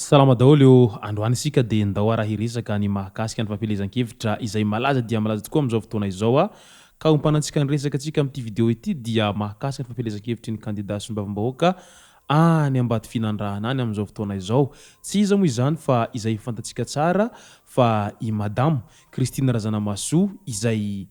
Salama daholo ô! Androany isika dia ndao ara hiresaka ny mahakasika ny fampielezan-kevitra izay malaza dia malaza tokoa amin'izao fotoana izao a! Ka hompanantsika ny resaka antsika amin'ity video ity dia mahakasika ny fampielezan-kevitry ny kandida solombavambahoaka any Ambatofinandrahana any amin'izao fotoana izao. Tsy iza moa izany fa izay fantatsika tsara fa i Madamo Christine Razanamahasoa izay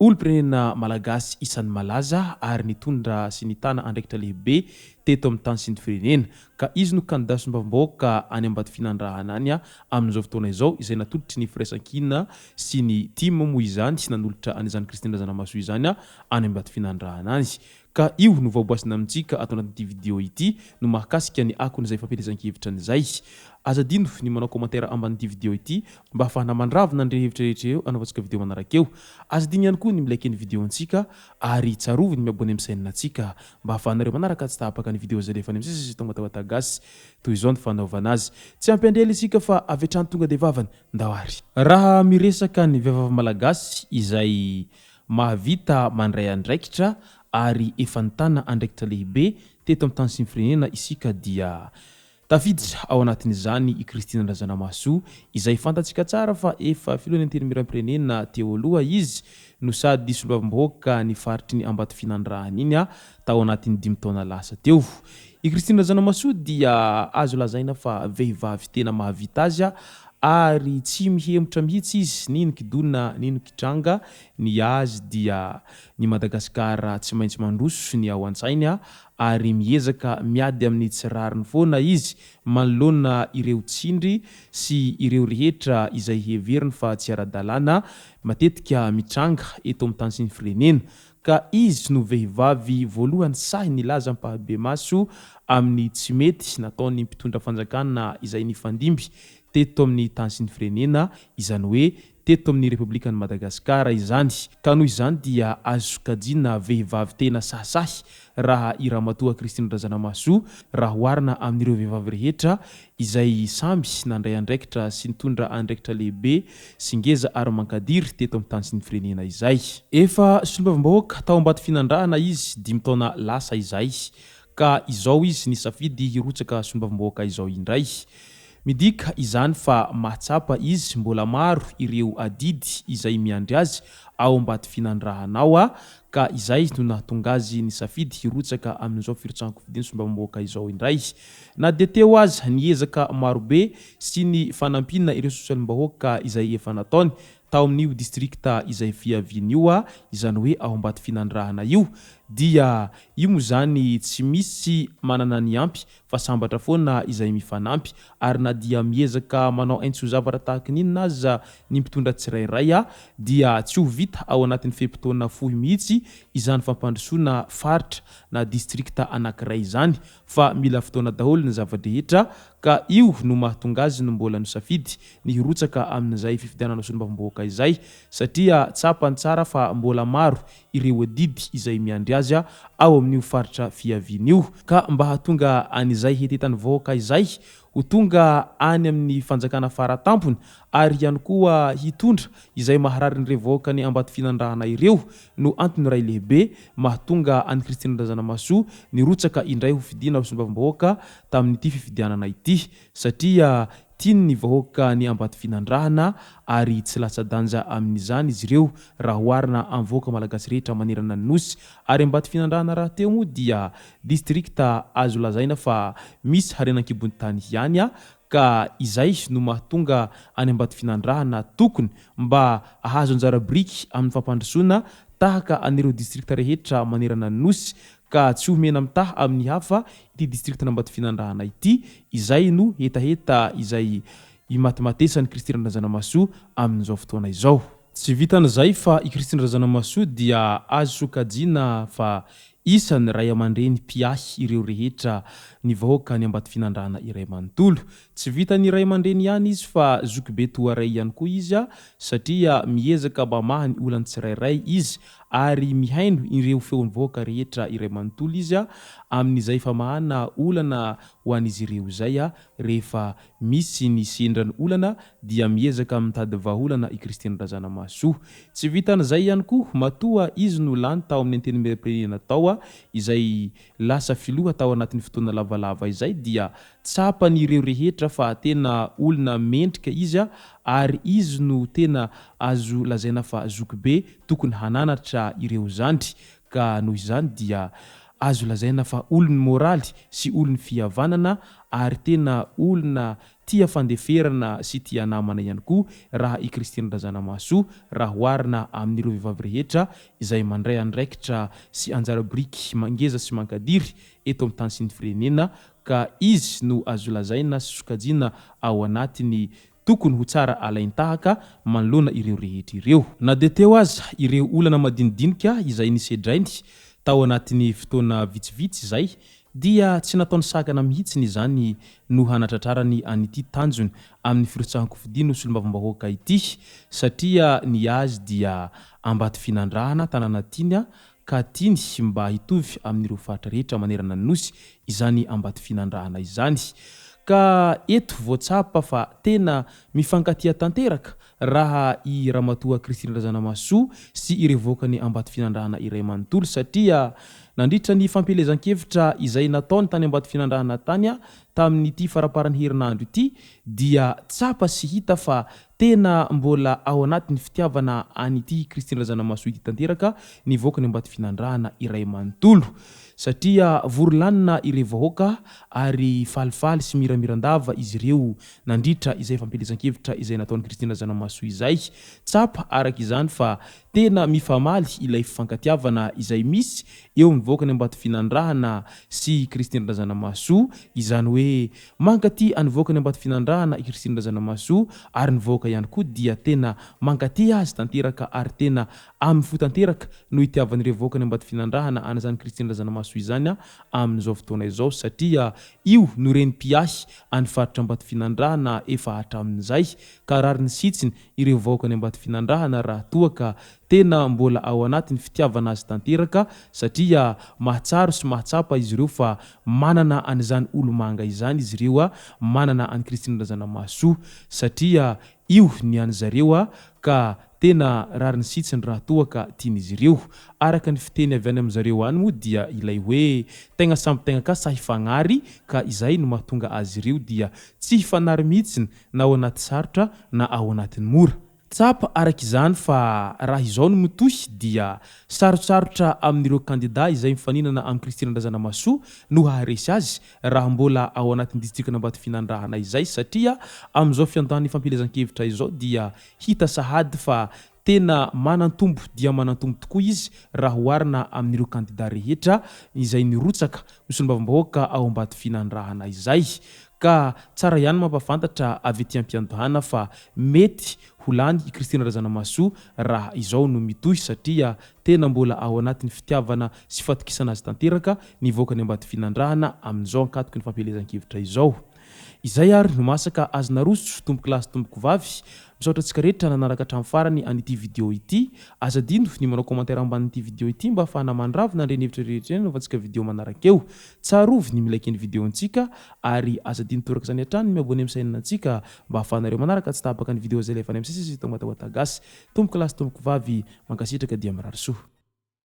Olom-pirenena malagasy isan'ny malaza ary nitondra sy nitana andraikitra lehibe teto amin'ny tany sy ny firenena. Ka izy no kandida solombavambahoaka any Ambatofinandrahana any amin'izao fotoana izao izay natolotry ny Firaisankina sy ny tim moa izany nanolotra an'izany Christine Razanamahasoa izany any Ambatofinandrahana any. Ka io no voaboasina amintsika ato anatin'ity video ity no mahakasika ny akon'izay fampielezan-kevitra an'izay. Aza adino ny manao commentaire ambanin'ity video ity mba hahafahana mandravona an'ireo hevitra rehetra ireo anaovantsika video manaraka eo. Aza adino ihany koa ny mi-like ny video antsika ary tsarovy ny mi-abonner amin'ny chaîne antsika mba hahafahanareo manaraka tsy tapaka ny video izay alefa any amin'ny sisa sy tonga gasy. Toy izao ny fanaovana azy. Tsy ampy andrela isika fa avy hatrany tonga dia vavany. Ndao ary. Raha miresaka ny vehivavy malagasy izay mahavita mandray andraikitra ary efa nitana andraikitra lehibe teto amin'ny tany sy ny firenena isika dia tafiditra ao anatin'izany i Christine Razanamahasoa izay fantatsika tsara fa efa filohan'ny Antenimierampirenena teo aloha izy no sady solombavambahoaka ny faritry ny Ambatofinandrahana iny tao anatin'ny dimy taona lasa teo. I Christine Razanamahasoa dia azo lazaina fa vehivavy tena mahavita azy ary tsy mihemotra mihitsy izy n'inon-kidona n'inon-kitranga, ny azy dia ny Madagasikara tsy maintsy mandroso ny ao an-tsainy ary miezaka miady amin'ny tsy rariny foana izy manoloana ireo tsindry sy ireo rehetra izay heveriny fa tsy ara-dalàna matetika mitranga eto amin'ny tany sy ny firenena ka izy no vehivavy voalohany sahy nilaza ampahibemaso amin'ny tsy mety nataon'ny mpitondra fanjakana izay nifandimby teto amin'ny tany sy ny firenena, izany hoe teto amin'ny Repoblikan'i Madagasikara izany. Ka noho izany dia azo sokajiana vehivavy tena sahisahy raha i Ramatoa Christine Razanamahasoa raha oharina amin'ireo vehivavy rehetra izay samy nandray andraikitra sy nitondra andraikitra lehibe sy ngeza ary mankadiry teto amin'ny tany sy ny firenena izay. Efa solombavambahoaka tao Ambatofinandrahana izy dimy taona lasa izay ka izao izy nisafidy hirotsaka solombavambahoaka izao indray. Midika izany fa mahatsapa izy mbola maro ireo adidy izay miandry azy ao Ambatofinandrahana ao ka izay no nahatonga azy nisafidy hirotsaka amin'izao firotsahan-kofidiny solombavambahoaka izao indray. Na dia teo aza ny ezaka marobe sy ny fanampiana ireo sosialim-bahoaka izay efa nataony tao amin'io distrikta izay fiaviany io, izany hoe ao Ambatofinandrahana io, dia io moa izany tsy misy manana ny ampy fa sambatra foana izay mifanampy ary na dia miezaka manao aintso-zavatra tahaky ny inona aza ny mpitondra tsirairay dia tsy ho vita ao anatin'ny fe-potoana fohy mihitsy izany fampandrosoana faritra na distrikta anankiray izany fa mila fotoana daholo ny zava-drehetra ka io no mahatonga azy no mbola nisafidy ny hirotsaka amin'izay fifidianana solombavambahoaka izay satria tsapany tsara fa mbola maro ireo adidy izay miandry azy ao amin'io faritra fiaviany io ka mba hahatonga an'izay hetetan'ny vahoaka izay ho tonga any amin'ny fanjakana faratampony ary ihany koa hitondra izay maharary an'ireo vahoakan'i Ambatofinandrahana ireo no antony iray lehibe mahatonga an'i Christine Razanamahasoa nirotsaka indray ho fidiana ho solombavambahoaka tamin'ity fifidianana ity satria tiany ny vahoakan'i Ambatofinandrahana ary tsy latsa-danja amin'izany izy ireo raha oharina amin'ny vahoaka malagasy rehetra manerana ny Nosy ary Ambatofinandrahana rahateo moa dia distrikta azo lazaina fa misy harena an-kibon'ny tany ihany ka izay no mahatonga any Ambatofinandrahana tokony mba ahazo anjara biriky amin'ny fampandrosoana tahaka an'ireo distrikta rehetra manerana ny Nosy ka tsy ho mena-mitaha amin'ny hafa ity distriktan'Ambatofinandrahana ity, izay no hetaheta izay imatimatesan'i Christine Razanamahasoa amin'izao fotoana izao. Tsy vitan'izay fa i Christine Razanamahasoa dia azo sokajiana fa isan'ny raiamandreny mpiahy ireo rehetra ny vahoaka any Ambatofinandrahana iray manontolo. Tsy vitan'ny ray aman-dreny ihany izy fa zokibe toa ray ihany koa izy satria miezaka mamaha ny olan'ny tsirairay izy. ary mihaino ireo feon'ny vahoaka rehetra iray manontolo izy amin'izay famahana olana ho an'izy ireo izay rehefa misy ny sendra ny olana dia miezaka mitady vahaolana i Christine Razanamahasoa. Tsy vitan'izay ihany koa, matoa izy no lany tao amin'ny Antenimierampirenena tao izay lasa filoha tao anatin'ny fotoana lavalava izay dia tsapan'ireo rehetra fa tena olona mendrika izy ary izy no tena azo lazaina fa zokibe tokony hananatra ireo zandry ka noho izany dia azo lazaina fa olon'ny moraly sy olon'ny fihavanana ary tena olona tia fandeferana sy tia namana ihany koa raha i Christine Razanamahasoa raha oharina amin'ireo vehivavy rehetra izay mandray andraikitra sy anjara biriky mangeza sy mankadiry eto amin'ny tany sy ny firenena ka izy no azo lazaina sy sokajiana ao anatin'ny tokony ho tsara alain-tahaka manoloana ireo rehetra ireo. Na dia teo aza ireo olana madinidinika izay nisedrainy tao anatin'ny fotoana vitsivitsy izay dia tsy nataony sakana mihitsiny izany no hanatratrarany an'ity tanjony amin'ny firotsahan-kofidiny ho solombavambahoaka ity satria ny azy dia Ambatofinandrahana tanàna tiany ka tiany mba hitovy amin'ireo faritra rehetra manerana ny Nosy izany Ambatofinandrahana izany. Ka eto vao tsapa fa tena mifankatia tanteraka raha i Ramatoa Christine Razanamahasoa sy ireo vahoakan'i Ambatofinandrahana iray manontolo satria nandritra ny fampielezan-kevitra izay nataony tany Ambatofinandrahana tany tamin'ity faramparan'ny herinandro ity dia tsapa sy hita fa tena mbola ao anatin'ny fitiavana an'ity Christine Razanamahasoa ity tanteraka ny vahoakan'i Ambatofinandrahana iray manontolo satria vory lanona ireo vahoaka ary falifaly sy miramiran-dava izy ireo nandritra izay fampielezan-kevitra izay nataon'i Christine Razanamahasoa izay. Tsapa araka izany fa tena mifamaly ilay fifankatiavana izay misy eo amin'ny vahoakan'i Ambatofinandrahana sy i Christine Razanamahasoa, izany hoe mankatia an'ny vahoakan'i Ambatofinandrahana i Christine Razanamahasoa ary ny vahoaka ihany koa dia tena mankatia azy tanteraka ary tena amin'ny fo tanteraka no itiavan'ireo vahoakan'i Ambatofinandrahana an'izany Christine Razanamahasoa izany amin'izao fotoana izao satria io no reny mpiahy any faritra Ambatofinandrahana efa hatramin'izay ka rariny sy hitsiny ireo vahoakan'i Ambatofinandrahana raha toa ka tena mbola ao anatin'ny fitiavana azy tanteraka satria mahatsaro sy mahatsapa izy ireo fa manana an'izany olomanga izany izy ireo manana an'i Christine Razanamahasoa satria io ny an'zareo ka tena rariny sy hitsiny raha toa ka tian'izy ireo. Araka ny fiteny avy any amin'zareo any moa dia ilay hoe tegna samby tegna ka sahy hifagnary ka izay no mahatonga azy ireo dia tsy hifanary mihitsiny na ao anaty sarotra na ao anatin'ny mora. Tsapa araka izany fa raha izao no mitohy dia sarotsarotra amin'ireo kandida izay mifaninana amin'i Christine Razanamahasoa no haharesy azy raha mbola ao anatin'ny distrikan'Ambatofinandrahana izay satria amin'izao fiandohan'ny fampielezan-kevitra izao dia hita sahady fa tena manan-tombo dia manan-tombo tokoa izy raha oharina amin'ireo kandida rehetra izay nirotsaka ho solombavambahoaka ao Ambatofinandrahana izay ka tsara ihany mampahafantatra avy ety am-piandohana fa mety ho lany i Christine Razanamahasoa raha izao no mitohy satria tena mbola ao anatin'ny fitiavana sy fatokisana azy tanteraka ny vahoakan'i Ambatofinandrahana amin'izao ankatoky ny fampielezan-kevitra izao. Izay ary no masaka azo naroso tompokolahy sy tompokovavy. Misaotra antsika rehetra nanaraka hatramin'ny farany an'ity video ity. Aza adino ny manao commentaire ambanin'ity video ity mba ahafahana mandravona an'ireny hevitra rehetra ireny anaovantsika video manaraka eo. Tsarovy ny mi-like ny video-ntsika ary aza adino toraka izany hatrany ny mi-abonner amin'ny chaîne-ntsika mba ahafahanareo manaraka tsy tapaka ny video izay alefanay misesy eto Matahoatagasy. Tompokolahy sy tompokovavy, mankasitraka dia mirary soa.